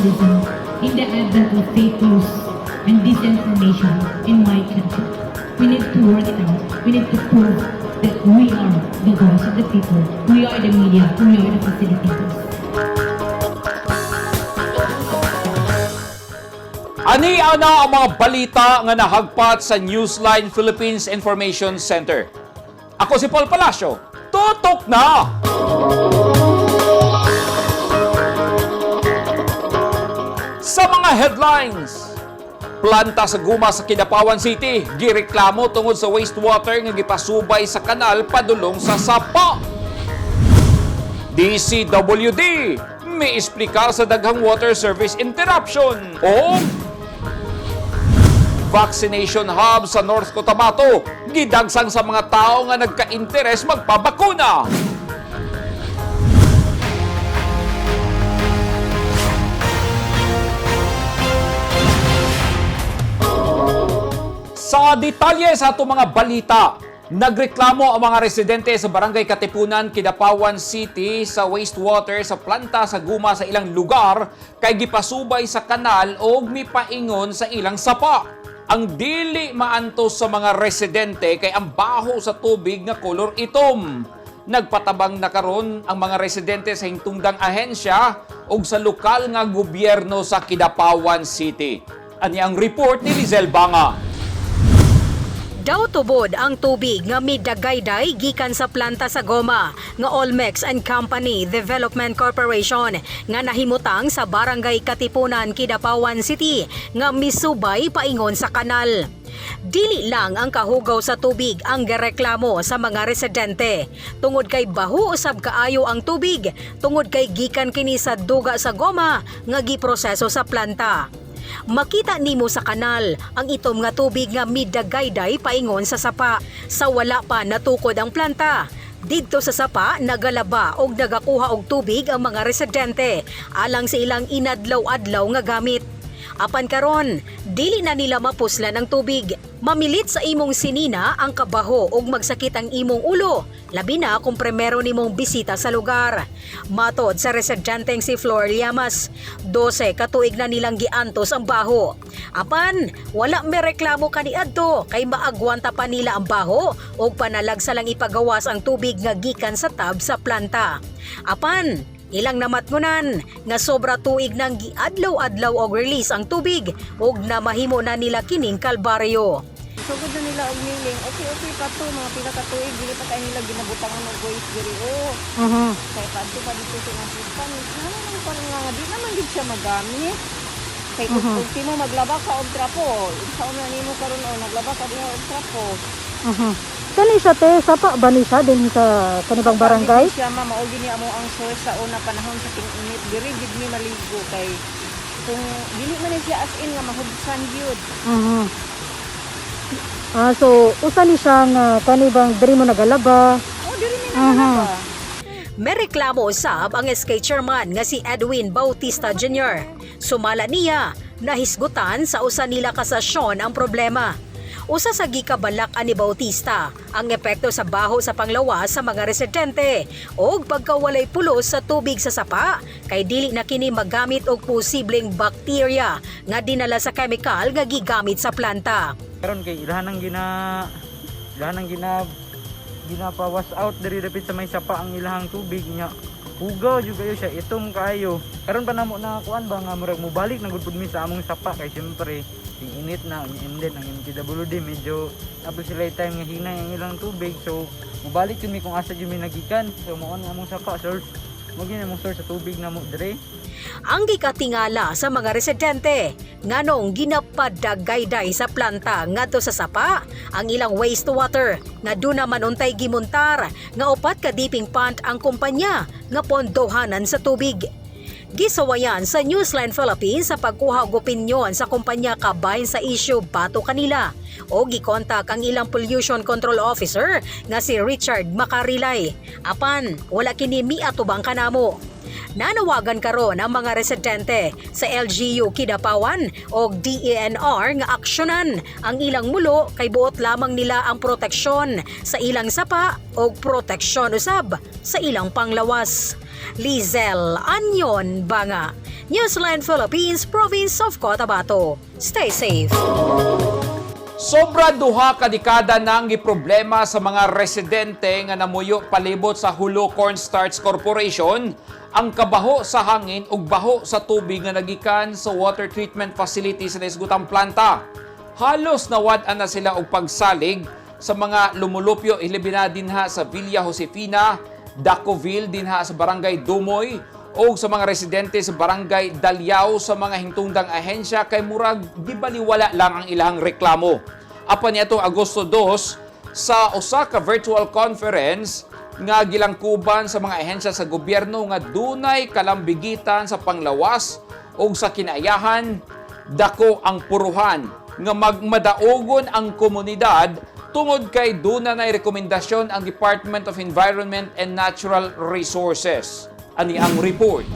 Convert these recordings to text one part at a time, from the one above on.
journalism in the advent of fake news and disinformation in my country. We need to work it out. We need to prove that we are the voice of the people. We are the media. We are the facilitators. Ani ana ang mga balita nga nahagpat sa Newsline Philippines Information Center. Ako si Paul Palacio. Tutok na! Sa mga headlines, planta sa guma sa Kidapawan City, gireklamo tungod sa wastewater nga gipasubay sa kanal padulong sa sapa. DCWD, may esplikar sa daghang water service interruption. O vaccination hub sa North Cotabato, gidagsan sa mga tao nga nagka-interes magpabakuna. Sa detalye sa atong mga balita, nagreklamo ang mga residente sa Barangay Katipunan, Kidapawan City sa wastewater sa planta sa guma sa ilang lugar kay gipasubay sa kanal o mipaingon sa ilang sapa. Ang dili maantos sa mga residente kay ang baho sa tubig nga kolor itom. Nagpatabang na karon ang mga residente sa hintungdang ahensya ug sa lokal nga gobyerno sa Kidapawan City. Ani ang report ni Lizelle Banga. Daw tubod ang tubig nga midagayday gikan sa planta sa goma nga Olmex and Company Development Corporation nga nahimutang sa Barangay Katipunan, Kidapawan City nga misubay paingon sa kanal. Dili lang ang kahugaw sa tubig ang gireklamo sa mga residente. Tungod kay baho usab kaayo ang tubig, tungod kay gikan kini sa duga sa goma nga giproseso sa planta. Makita nimo sa kanal ang itom nga tubig nga midagayday paingon sa sapa. Sa wala pa natukod ang planta. Didto sa sapa nagalaba og nagakuha og tubig ang mga residente alang sa ilang inadlaw-adlaw nga gamit. Apan karon, dili na nila mapuslan ang tubig. Mamilit sa imong sinina ang kabaho ug magsakit ang imong ulo, labi na kung primero nimong bisita sa lugar. Matod sa residenteng si Flor Llamas, 12 katuig na nilang giantos ang baho. Apan, wala may reklamo kaniadto kay maagwanta pa nila ang baho ug panalag sa lang ipagawas ang tubig nga gikan sa tab sa planta. Apan, ilang namatngunan nga sobra tuig nang giadlaw-adlaw og release ang tubig ug namahimo na nila kining kalbaryo. Sugod na nila og milling. Okay, okay pa to mga pila ka tuig dili pa kay nila ginabutangan og waste diri oh. Kay padto pa dito sa mga pustan. Ngano nang parang nga di naman gid siya magamit. Kay kung uh mo maglaba ka og trapo, unsa man nimo karon oh, naglaba ka diha og trapo. Kani siya te, sapa ba ni siya din sa kanibang barangay? Di siya ma mao gini amo ang source sa una panahon sa ting-init. Diri gid mi maligo kay kung dili man ni siya as in nga mahubsan gyud. Ah, so usa ni siya nga kanibang diri mo nagalaba. Oh, diri mi nagalaba. May reklamo usab ang SK chairman nga si Edwin Bautista Jr. Sumala niya, nahisgutan sa usa nila kasasyon ang problema. Usa sa gikabalak ani Bautista ang epekto sa baho sa panglawas sa mga residente og pagkawalay pulos sa tubig sa sapa kay dili na kini magamit og posibleng bakterya nga dinala sa kemikal nga gigamit sa planta. Karon kay ilahan ang gina ginapa-wash out diri dapit sa may sapa ang ilahang tubig nya. Hugaw jud kayo siya, itom kaayo. Karon pa namo na kuan ba nga murag mobalik na gud pud mi sa among sapa kay syempre ting init na unya and then ang MTWD medyo tapos sila time nga hinay ang ilang tubig, so mobalik jud mi kung asa jud mi nagikan. So mao ang among sapa source, mo gyud among source sa tubig namo diri. Ang gikatingala sa mga residente nganong ginapadagayday sa planta ngadto sa sapa ang ilang wastewater nga duna man untay gimuntar nga upat ka deeping pond ang kumpanya nga pondohanan sa tubig. Gisawayan sa Newsline Philippines sa pagkuha og opinyon sa kumpanya kabahin sa issue bato kanila o gikontak ang ilang pollution control officer nga si Richard Makarilay. Apan wala kini miatubang kanamo. Nanawagan karon ang mga residente sa LGU Kidapawan o DENR nga aksyonan ang ilang mulo kay buot lamang nila ang proteksyon sa ilang sapa o proteksyon usab sa ilang panglawas. Lizelle Anyon Banga, Newsline Philippines, Province of Cotabato. Stay safe. Sobra 2 ka dekada nang giproblema sa mga residente nga namuyo palibot sa Hulo Cornstarch Corporation ang kabaho sa hangin ug baho sa tubig nga nagikan sa water treatment facility sa naisgutang planta. Halos nawad-an na sila og pagsalig sa mga lumulupyo, ilabi na dinha sa Villa Josefina, Dacoville dinha sa Barangay Dumoy o sa mga residente sa Barangay Dalyao sa mga hintungdang ahensya kay murag gibaliwala lang ang ilahang reklamo. Apan niadtong Agosto 2 sa usa ka virtual conference nga gilangkuban sa mga ahensya sa gobyerno nga dunay kalambigitan sa panglawas o sa kinaiyahan, dako ang puruhan nga magmadaogon ang komunidad tungod kay duna nay rekomendasyon ang Department of Environment and Natural Resources. Ani ang report.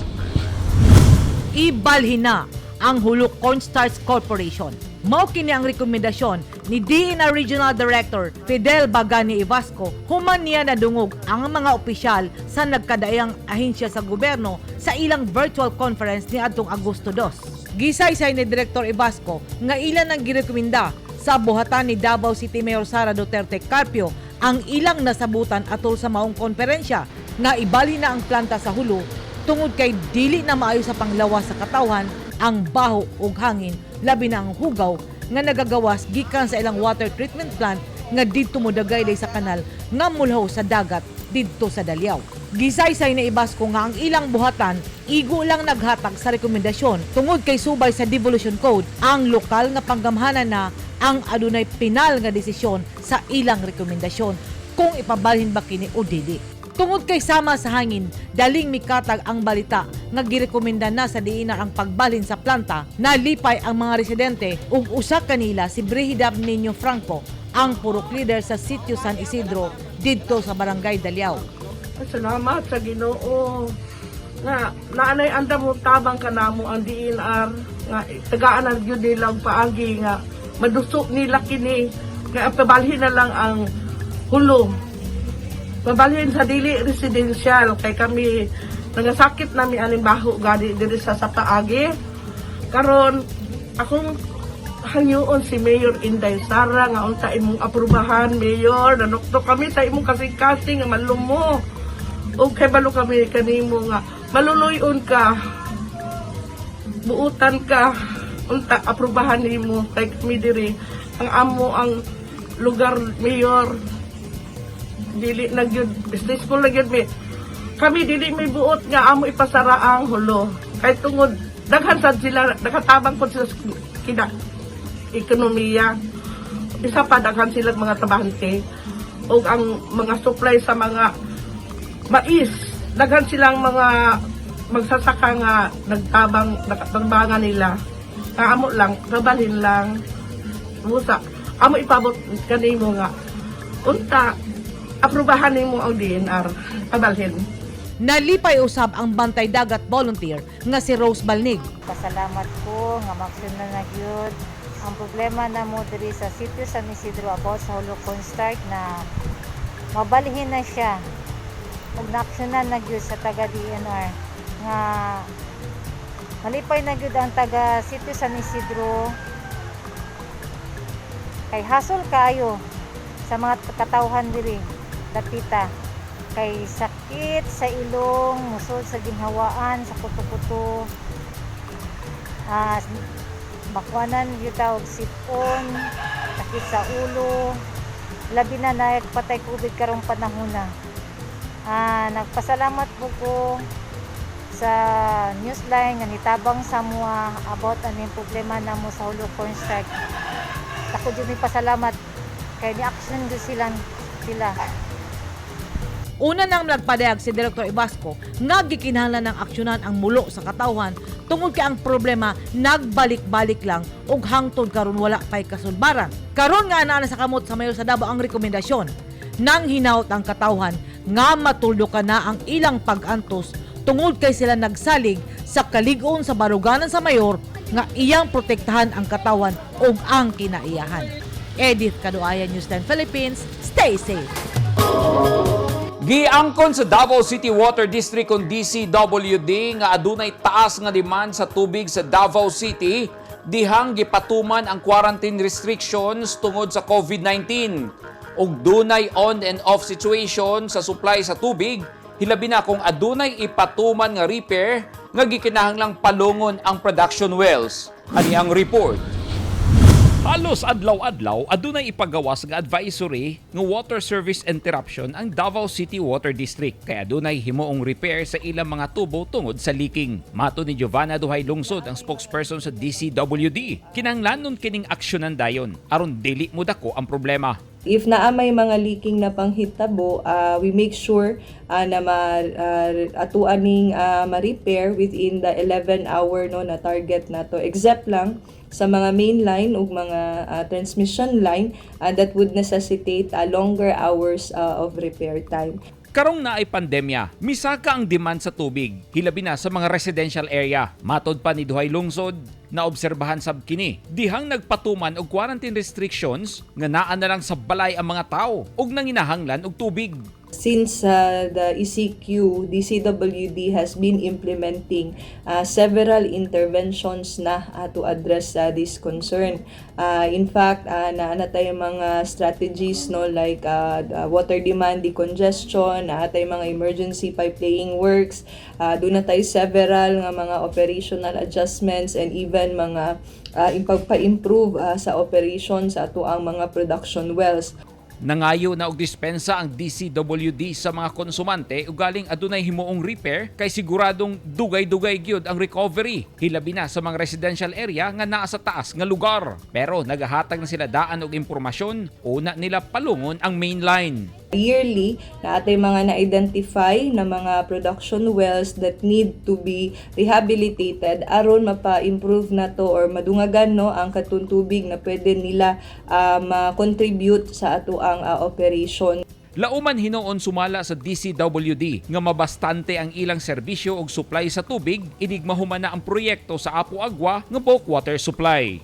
Ibalhin na ang Hulo Cornstarch Corporation. Mao kini ang rekomendasyon ni DENR Regional Director Fidel Bagani Evasco human niya nadungog ang mga opisyal sa nagkadaiyang ahensya sa gobyerno sa ilang virtual conference ni adtong Agosto 2. Gisaysay ni Director Evasco nga ilan ang girekomenda sa buhatan ni Davao City Mayor Sara Duterte Carpio ang ilang nasabutan atol sa maong konferensya nga ibalhin na ang planta sa Hulo tungod kay dili na maayo sa panglawas sa katawhan ang baho ug hangin, labi na ang hugaw nga nagagawas gikan sa ilang water treatment plant nga didto modagayday sa kanal nga mulhaw sa dagat didto sa Daliao. Gisaysay ni Evasco nga ang ilang buhatan igo lang naghatag sa rekomendasyon tungod kay subay sa Devolution Code, ang lokal nga panggamhanan na ang adunay pinal nga desisyon sa ilang rekomendasyon kung ipabalhin ba kini o dili. Tungod kay sama sa hangin, daling mikatag ang balita nga girekomenda na sa DENR ang pagbalhin sa planta, nalipay ang mga residente ug usa kanila si Brigida Nino Franco, ang purok leader sa Sitio San Isidro didto sa Barangay Daliao. Salamat sa Ginoo nga naanay andam mo tabang kanamo ang DENR nga tagaan na gyud nila ang paagi nga madusok nila kini nga pabalhin na lang ang Hulo, pabalhin sa dili residential, kay kami nagasakit nami aning baho gani diri sa paagi. Karon akong hangyoon si Mayor Inday Sara nga unta imong aprubahan. Mayor, nanukto kami sa imong kasing-kasing nga malumo ug kay balo kami kanimo nga maluluyon ka, buutan ka. Unta aprubahan nimo kay kami diri ang amo ang lugar, Mayor, dili na gyud stressful na gyud mi. Kami dili may buot nga amo ipasara ang Hulo kay tungod daghan sad sila nakatabang pud sila sa kina ekonomiya. Isa pa, daghan sila mga trabahante ug ang mga supply sa mga mais, daghan silang mga magsasaka nga nagtabang nakatambangan nila. Ang amo lang, trabalhin lang busa. Amo ipabot kanimo nga unta aprubahan nimo ang DENR pabalhin. Nalipay usab ang Bantay Dagat volunteer nga si Rose Balnig. Pasalamat ko nga maaksyon na na gyud ang problema namo diri sa Sitio San Isidro about sa Hulo Cornstarch na mabalhin na siya ug naaksyonan na gyud sa taga DENR nga malipay na gyud ang taga Sitio San Isidro kay hasol kaayo sa mga katawhan diri dapita kay sakit sa ilong, musod sa ginhawaan, sa kuto-kuto, makuanan gyud ta og sipon, sakit sa ulo, labi na nagpatay COVID karong panahon na. Nagpasalamat po ko sa Newsline nga nitabang sa mua about aning problema namo sa Hulo Cornstarch. Ako jud mi pasalamat kay ni action jud silang sila. Una nang nagpadayag si Director Evasco nga gikinahanglan ng aksyonan ang mulo sa katawhan tungod kay ang problema nagbalik-balik lang ug hangtod karon wala pay kasulbaran. Karon nga anaa na sa kamot sa mayor sa Davao ang rekomendasyon, nang hinaut ang katawhan nga matuldukan na ang ilang pag-antos tungod kay sila nagsalig sa kalig-on sa baruganan sa mayor nga iyang protektahan ang katawan ug ang kinaiyahan. Edith Kaduaya, News 10 Philippines, stay safe. Giangkon sa Davao City Water District kon DCWD nga adunay taas nga demand sa tubig sa Davao City dihang gipatuman ang quarantine restrictions tungod sa COVID-19. Ug dunay on and off situation sa supply sa tubig, hilabi na kung adunay ipatuman nga repair nga gikinahanglang palungon ang production wells. Ani ang report. Halos adlaw-adlaw adunay ipagawas nga advisory nga water service interruption ang Davao City Water District kay adunay himuong repair sa ilang mga tubo tungod sa leaking. Mato ni Giovanna Duhay Lungsod, ang spokesperson sa DCWD. Kinahanglanon kining aksyonan dayon aron dili modako ang problema. If naa may mga leaking na panghitabo, we make sure na ma atuan ning ma-repair within the 11 hour, no, na target nato, except lang sa mga main line ug mga transmission line that would necessitate longer hours of repair time. Karong naay pandemya, misaka ang demand sa tubig, hilabi na sa mga residential area. Matod pa ni Duhay Lungsod, naobserbahan sab kini dihang nagpatuman og quarantine restrictions nga naa na lang sa balay ang mga tao ug nanginahanglan og tubig. Since the ECQ, DCWD has been implementing several interventions na to address this concern. In fact, naa na tayo mga strategies, no, like water demand decongestion, naa tayo mga emergency pipe laying works, duna tayo several nga mga operational adjustments and even mga ipagpa-improve sa operation sa atoang mga production wells. Nangayo na og dispensa ang DCWD sa mga konsumante ugaling adunay himuong repair kay siguradong dugay-dugay gyud ang recovery, hilabi na sa mga residential area nga naa sa taas nga lugar. Pero nagahatag na sila daan og impormasyon, una nila palungon ang main line. Yearly, naa tay mga na-identify na mga production wells that need to be rehabilitated aron mapa-improve na to or madungagan, no, ang katong tubig na pwede nila ma-contribute sa atoang operation. Lauman hinuon sumala sa DCWD nga mabastante ang ilang serbisyo og supply sa tubig inig mahuman na ang proyekto sa Apo Agua nga bulk water supply.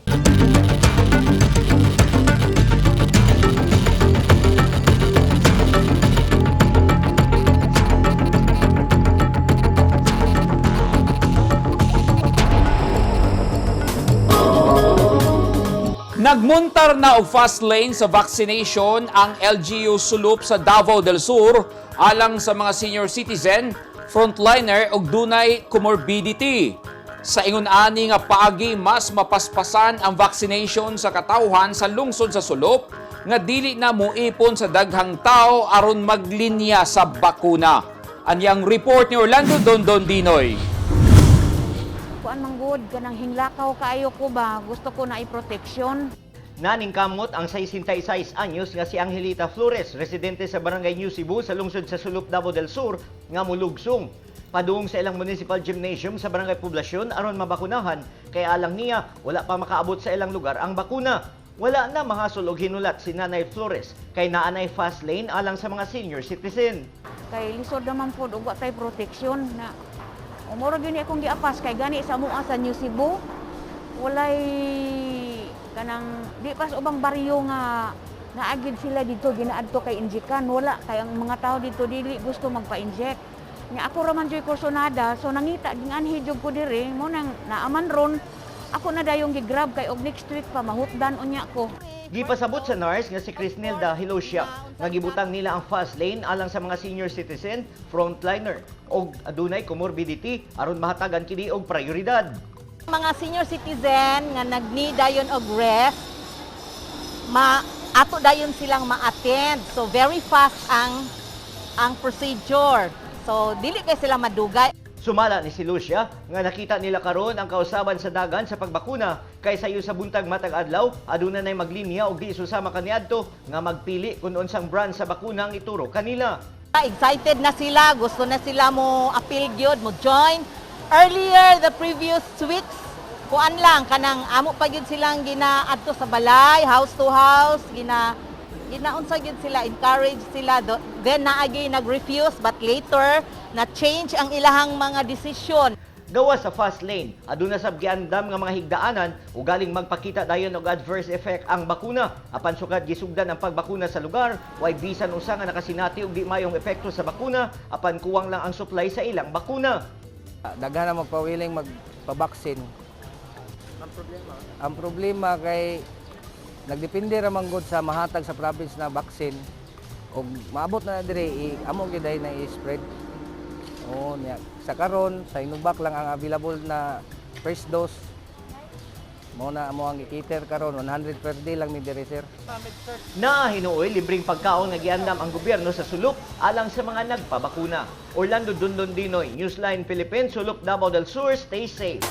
Nagmuntar na og fast lane sa vaccination ang LGU Sulop sa Davao del Sur alang sa mga senior citizen, frontliner ug dunay comorbidity. Sa ingon ani nga paagi, mas mapaspasan ang vaccination sa katawhan sa lungsod sa Sulop nga dili na moipon sa daghang tao aron maglinya sa bakuna. Anyang report ni Orlando Dondon Dinoy. Kuan man gud, kanang hinglakaw kaayo ko ba, gusto ko na i-protection. Naningkamot ang 66 anyos nga si Angelita Flores, residente sa Barangay New Cebu sa lungsod sa Sulop, Davao del Sur, nga mulugsong padung sa ilang municipal gymnasium sa Barangay Poblacion aron mabakunahan kay alang niya wala pa makaabot sa ilang lugar ang bakuna. Wala na mahasol og hinulat si Nanay Flores kay naanay fast lane alang sa mga senior citizen. Kay lisod naman pod ug wa tay protection na. Umuro gyud ni akong giapas kay gani sa amoa sa New Cebu walay kanang di pas ubang baryo nga naagid sila dito ginaadto kay injekan, wala kay ang mga tao dito dili gusto magpa-inject. Nya ako ra man joy kursonada, so nangita ginganhi jud ko diri mo nang naaman ron ako na dayong gigrab kay og next week pa mahutdan unya ko. Gipasabot sa nurse nga si Crisnelda Hilosia nga gibutang nila ang fast lane alang sa mga senior citizen, frontliner og adunay comorbidity aron mahatagan kini og prioridad. Mga senior citizen nga nag-need dayon og rest, ma ato dayon silang ma-attend. So very fast ang procedure. So dili kay sila madugay. Sumala ni si Lucia nga nakita nila karon ang kausaban sa dagan sa pagbakuna kay sayo sa buntag matag adlaw aduna nay maglinya og di susama kaniadto nga magpili kun unsang brand sa bakuna ang ituro kanila. Excited na sila, gusto na sila mo appeal gyud, mo join. Earlier the previous weeks, kuan lang kanang amo pa gyud silang ginaadto sa balay, house to house, ginaunsa gyud sila, encourage sila. Then naagi nag-refuse, but later na change ang ilahang mga desisyon. Gawas sa fast lane, aduna sab giandam nga mga higdaanan ugaling magpakita dayon og adverse effect ang bakuna. Apan sukad gisugdan ang pagbakuna sa lugar, way bisan usa nga nakasinati og di mayong epekto sa bakuna, apan kuwang lang ang supply sa ilang bakuna. Daghan na magpawiling magpabaksin. Ang problema? Ang problema kay nagdepende ra man gud sa mahatag sa province na vaccine og maabot na diri, amo gyud na i-spread. Oo, niya. Sa karon sa Sinovac lang ang available na first dose. Mao na amo ang i-cater karon, 100 per day lang mi diri, sir. Naa hinuoy libreng pagkaon nga giandam ang gobyerno sa Sulop alang sa mga nagpabakuna. Orlando Dundon Dinoy, Newsline Philippines, Sulop, Davao del Sur, stay safe.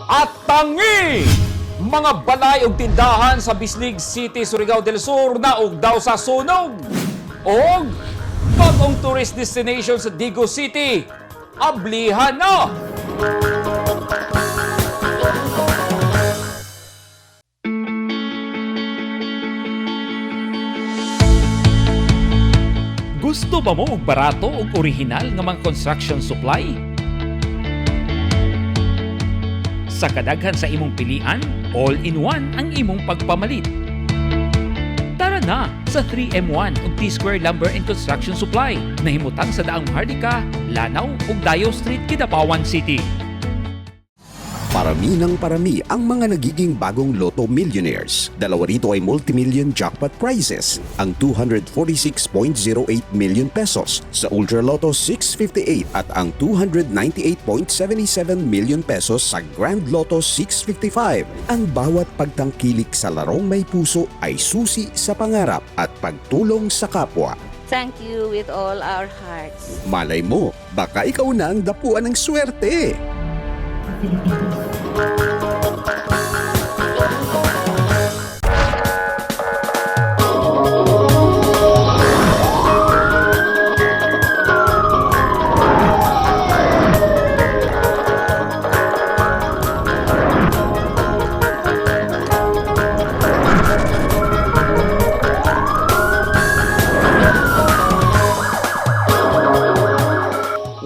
At tangi! Mga balay ug tindahan sa Bislig City, Surigao del Sur naugdaw sa sunog. Og bagong tourist destination sa Digos City, ablihan na! Gusto ba mo og barato ug orihinal nga mga construction supply? Sa kadaghan sa imong pilian, all-in-one ang imong pagpamalit. Tara na sa 3M1 ug T-Square Lumber and Construction Supply na himutang sa Daang Maharlika, Lanao ug Dayo Street, Kidapawan City. Parami ng parami ang mga nagiging bagong Lotto millionaires. Dalawa rito ay multi-million jackpot prizes, ang 246.08 million pesos sa Ultra Lotto 658 at ang 298.77 million pesos sa Grand Lotto 655. Ang bawat pagtangkilik sa larong may puso ay susi sa pangarap at pagtulong sa kapwa. Thank you with all our hearts. Malay mo, baka ikaw na ang dapuan ng swerte. Filipinos.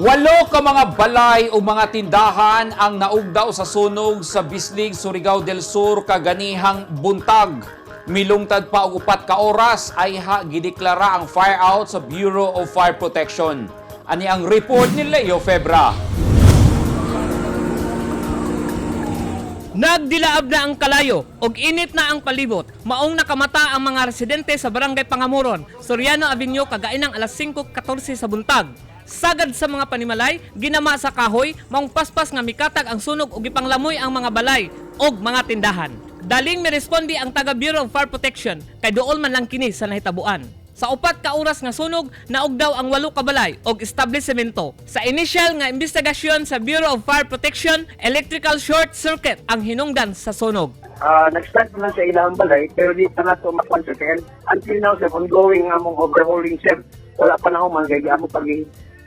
Walo ka mga balay o mga tindahan ang naugdaw sa sunog sa Bislig, Surigao del Sur kaganihang buntag. Milungtad pa og 4 ka oras ay ha gideklara ang fire out sa Bureau of Fire Protection. Ani ang report ni Leo Febra. Nagdilaab na ang kalayo ug init na ang palibot. Maong nakamata ang mga residente sa Barangay Pangamuron, Soriano Avenue kagainang alas 5:14 sa buntag. Sagad sa mga panimalay, ginama sa kahoy, maong paspas nga mikatag ang sunog ug gipanglamoy ang mga balay ug mga tindahan. Daling miresponde ang taga Bureau of Fire Protection kay duol man lang kini sa nahitabuan. Sa 4 ka oras nga sunog, naugdaw ang 8 ka balay og establishmento. Sa initial nga investigasyon sa Bureau of Fire Protection, electrical short circuit ang hinungdan sa sunog. Nag-start na sa ilang balay pero di pa na ito makuan sir. Kaya until now sir, ongoing ang among overhauling sir. Wala pa na human kay amo pag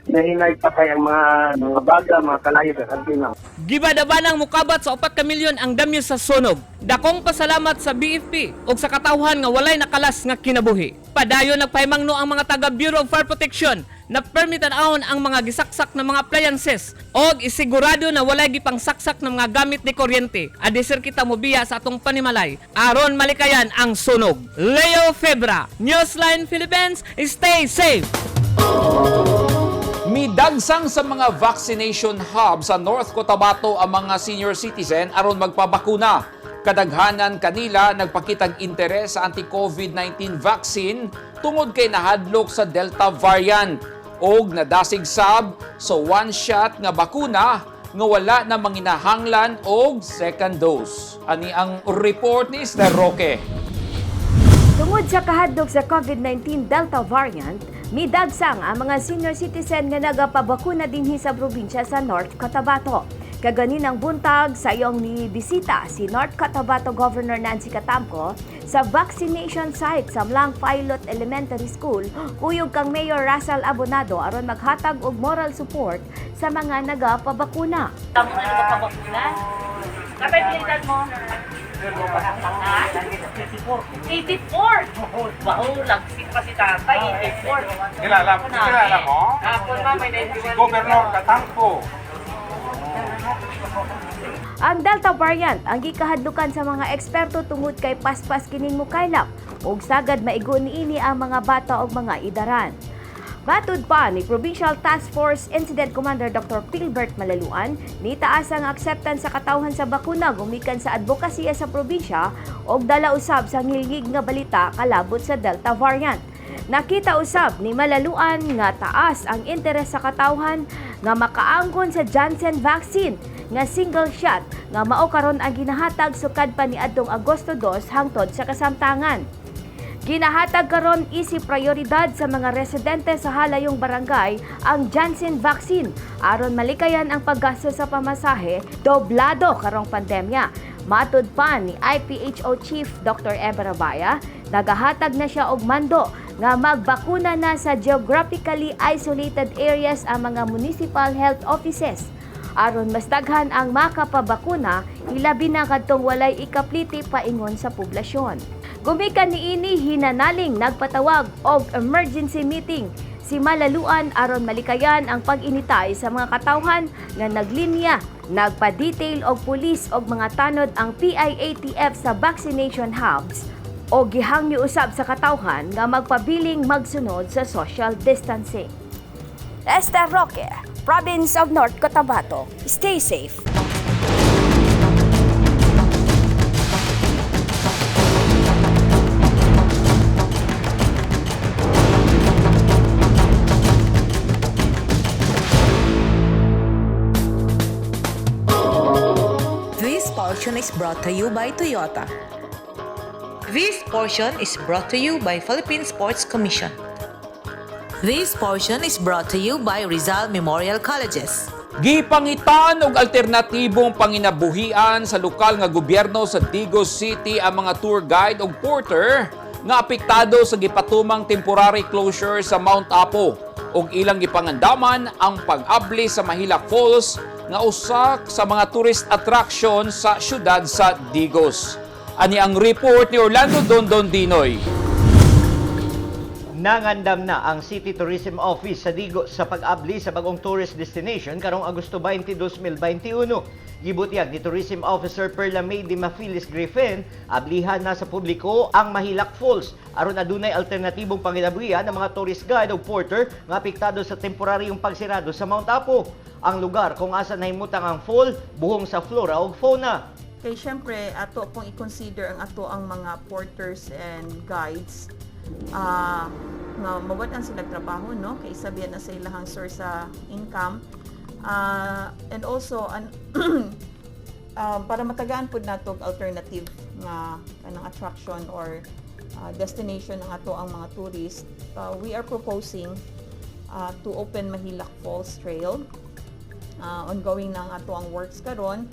nahinay pa kay ang mga baga, mga kalayo sir until now. Gibadabanang mukabat sa 4 ka milyon ang damyo sa sunog. Dakong pasalamat sa BFP ug sa katawhan nga walay nakalas nga kinabuhi. Padayon nagpahimangno ang mga taga Bureau of Fire Protection na permitan ahon ang mga gisaksak na mga appliances og isigurado na walay gipangsaksak ng mga gamit ni kuryente. Adisir kita mobiya sa atong panimalay aron malikayan ang sunog. Leo Febra, Newsline Philippines, stay safe. Midagsang sa mga vaccination hub sa North Cotabato ang mga senior citizen aron magpabakuna. Kadaghanan kanila nagpakitag interes sa anti-COVID-19 vaccine tungod kay nahadlok sa Delta variant og nadasig sab sa one shot nga bakuna nga wala na manginahanglan og second dose. Ani ang report ni Esther Roque. Tungod sa kahadlok sa COVID-19 Delta variant, midagsang ang mga senior citizen nga nagapabakuna dinhi sa probinsya sa North Cotabato. Kaganinang buntag sa iyong ni bisita si North Cotabato Governor Nancy Catamco sa vaccination site sa Mlang Pilot Elementary School kuyog kang Mayor Russell Abonado aron maghatag og moral support sa mga nagapabakuna. Tamo nga nagapabakuna. Tatay, pila mo? Ha? 84! Wow, lagsit pa si tatay, 84. Kilala mo? Hapon ma, may 91. Si Governor Katampo. Ang Delta variant ang gikahadlukan sa mga eksperto tungod kay paspas kining mukaylap ug sagad maigo niini ang mga bata ug mga idaran. Matud pa ni Provincial Task Force Incident Commander Dr. Philbert Malaluan, nitaas ang acceptance sa katawhan sa bakuna gumikan sa advokasya sa probinsya og dala usab sa ngilngig nga balita kalabot sa Delta variant. Nakita usab ni Malaluan nga taas ang interes sa katawhan nga makaangkon sa Janssen vaccine nga single shot nga mao karon ang ginahatag sukad pa niadtong Agosto 2 hangtod sa kasamtangan. Ginahatag karon isip prioridad sa mga residente sa halayong barangay ang Janssen vaccine aron malikayan ang paggasto sa pamasahe doblado karong pandemya. Matud pa ni IPHO Chief Dr. Eber Abaya, nagahatag na siya og mando nga magbakuna na sa geographically isolated areas ang mga municipal health offices aron mas daghan ang makapabakuna, hilabi na kadtong walay ikapliti paingon sa poblasyon. Gumikan niini hinanaling nagpatawag og emergency meeting si Malaluan aron malikayan ang pag-initay sa mga katawhan nga naglinya, nagpa-detail og pulis og mga tanod ang PIATF sa vaccination hubs o gihangyo usab sa katawhan nga magpabiling magsunod sa social distancing. Esther Roque, Province of North Cotabato. Stay safe. This portion is brought to you by Toyota. This portion is brought to you by Philippine Sports Commission. This portion is brought to you by Rizal Memorial Colleges. Gipangitan og alternatibong panginabuhian sa lokal nga gobyerno sa Digos City ang mga tour guide ug porter nga apektado sa gipatumang temporary closure sa Mount Apo ug ilang gipangandaman ang pag-abli sa Mahilak Falls nga usa sa mga tourist attraction sa syudad sa Digos. Ani ang report ni Orlando Dondon Dinoy. Nangandam na ang City Tourism Office sa Digos sa pag-abli sa bagong tourist destination karong Agosto 20, 2021. Gibutyag ni Tourism Officer Perla May de Mafilis Griffin, ablihan na sa publiko ang Mahilak Falls aron adunay alternatibong panginabuhian ng mga tourist guide o porter nga apektado sa temporaryong pagsirado sa Mount Apo. Ang lugar kung asa nahimutang ang fall buhong sa flora ug fauna. Kay syempre ato pong i-consider ang ato ang mga porters and guides nga mawad-an sila trabaho, no, kay sabihan na sa ilahang source sa income, and also para matagaan pud nato og alternative nga kanang attraction or destination ang ato ang mga tourist. We are proposing to open Mahilak Falls Trail. Ongoing na ang ato ang works karon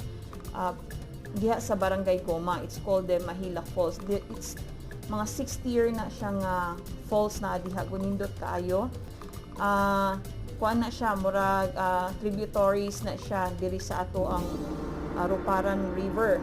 diha sa Barangay Goma. It's called the Mahilak Falls. It's mga 60 year na siyang falls na diha, gunindot kaayo. Kuan na siya, murag tributaries na siya diri sa ato ang Ruparan River,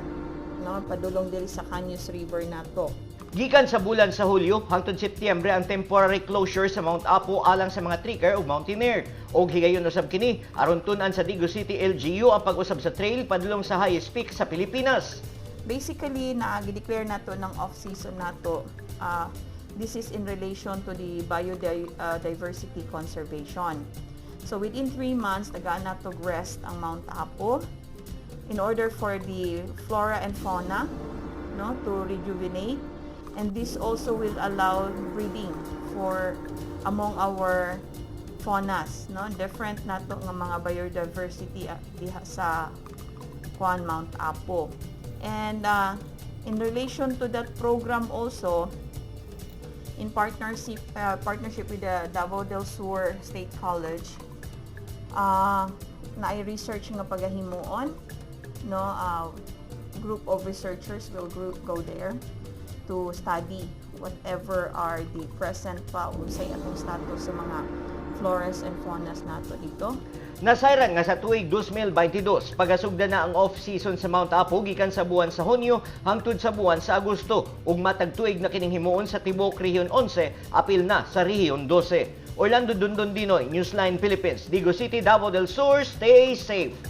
no, padulong diri sa Caños River nato. Gikan sa bulan sa Hulyo hangtod Setyembre ang temporary closure sa Mount Apo alang sa mga trekker ug mountaineer. Og higayon usab kini aron tun-an sa Digos City LGU ang pag-usab sa trail padulong sa highest peak sa Pilipinas. Basically, na declare nato ng off-season nato. This is in relation to the biodiversity conservation. So within 3 months, tagaan nato rest ang Mount Apo in order for the flora and fauna, no, to rejuvenate, and this also will allow breeding for among our faunas, no, different nato nga mga biodiversity diha sa Juan Mount Apo. And in relation to that program also, in partnership with the Davao del Sur State College, naay research nga pagahimuon, no, group of researchers will go there to study whatever are the present pa unsay atong status sa mga flores and faunas nato dito. Nasayran nga sa tuig 2022, pagasugda na ang off-season sa Mount Apo gikan sa buwan sa Hunyo hangtod sa buwan sa Agosto ug matag tuig na kining himuon sa tibuok Rehiyon 11, apil na sa Rehiyon 12. Orlando Dundon Dinoy, Newsline Philippines, Digos City, Davao del Sur, stay safe.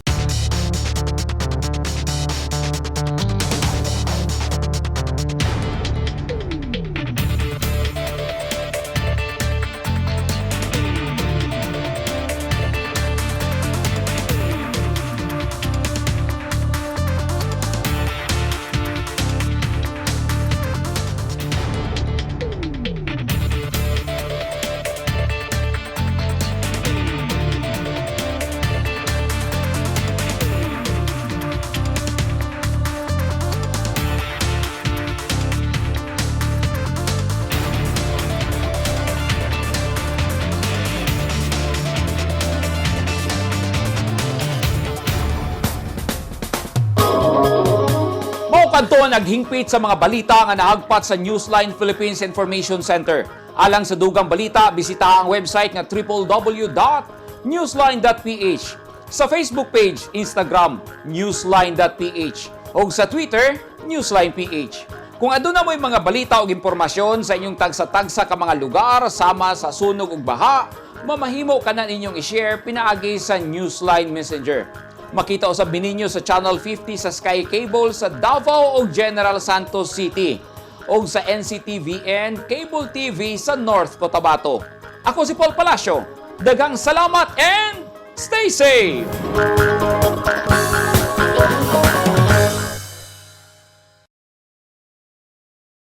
Mao kadto ang naghingpit sa mga balita nga nahagpat sa Newsline Philippines Information Center. Alang sa dugang balita, bisita ang website nga www.newsline.ph. Sa Facebook page, Instagram, newsline.ph o sa Twitter, newsline.ph. Kung aduna mo'y mga balita o impormasyon sa inyong tagsa-tagsa ka mga lugar sama sa sunog ug baha, mamahimo ka na ninyong i-share pinaagi sa Newsline Messenger. Makita usab ninyo sa Channel 50 sa Sky Cable sa Davao o General Santos City o sa NCTVN Cable TV sa North Cotabato. Ako si Paul Palacio. Daghang salamat and stay safe!